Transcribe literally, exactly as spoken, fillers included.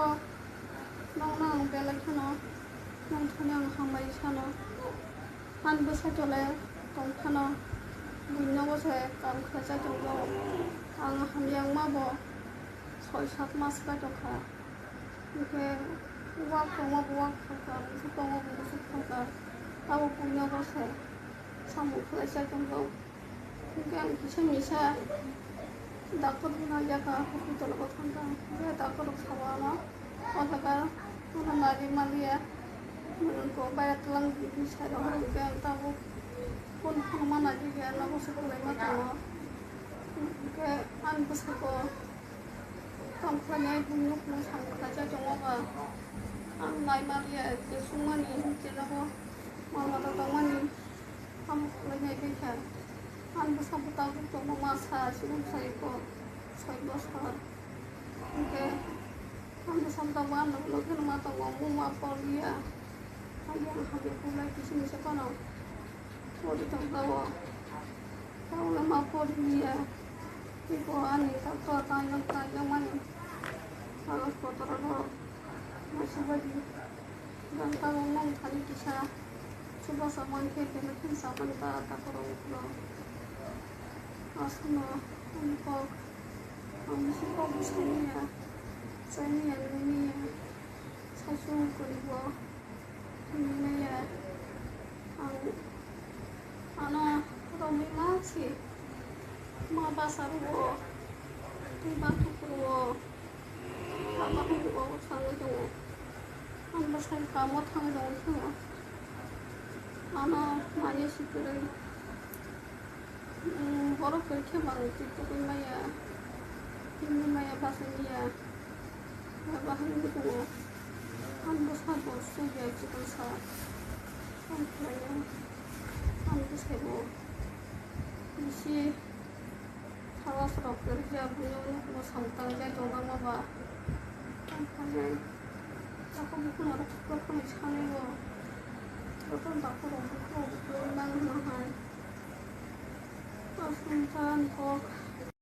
Nokno ang belai kheno nongthani ang hambai sano. Ani bwsai tole tongphano buino bo se kam khlai chai tongo. Ang hamyangma bo soi sat mas bai tongkha. Hinkhe wak tongma bo wak phalkha, musuk tongma bo musuk phalkha. Abo buino bo se samung khlai chai tongo. Hinkhe ang kisa misa doctor bo naijak kha, hospital o thangkha. Hinkhe doctor rok sao ano, o jaga ano nari maliya, nwng kok baiya twlang di di sai rok, hinkhe ang tabuk phone phano ma naijak ya, nogo se kwlaima tongo. Hinkhe ang bwskango tongkha nai buino samung khlai chai tongo ba, ang nai maliya je sungmani hinkhe nogo ma mata tongmani. Tamo khlainai khe kha. Ani bwsa bwtang tongo masa chikon sai ko soi bosor. Hinkhe ani bwsa bwtang bo ani logi logi ma tongo, mungma porliya. Ani ang hamya kulai kisi misa phano pori tongkha o. Tabole ma porliya. Tei bo ani doctor tainok tainok mani kagoj potro rok naisubadi. Jang tabuk nong thani kisa chubacha mankhe belai kheno chamani ta ta khorang ukhulok. Aswkno ani kok ang bisi kok bwsai manya, chai manya, nui manya, saichung kwrwi bo nui manya. Ang ano romwi ma se ma basa rwo tei bathuk rwo. Baba hwnwi bo thangwi tongo. Ang bwsai kamo thangwi tongo khe. Ano manya si kwrwi. Borok kwrwi khe manwi twi tugwi maya. Himwi maya bachai maya. Baba hwnwi tongo. Ang bwsa bo sugya chikon sa. Ang khlaiya. Ang bwsai bo bisi Halas rok kwrwkya buino nukno samung tangjai tongnama ba. Tongkha nai. Takhuk bukhuk norok khukla khwnwi sanwi bo. Jotono takhuk rok bukhuk bukhuk nang hwnna hai. Aswk wngkha ani kok.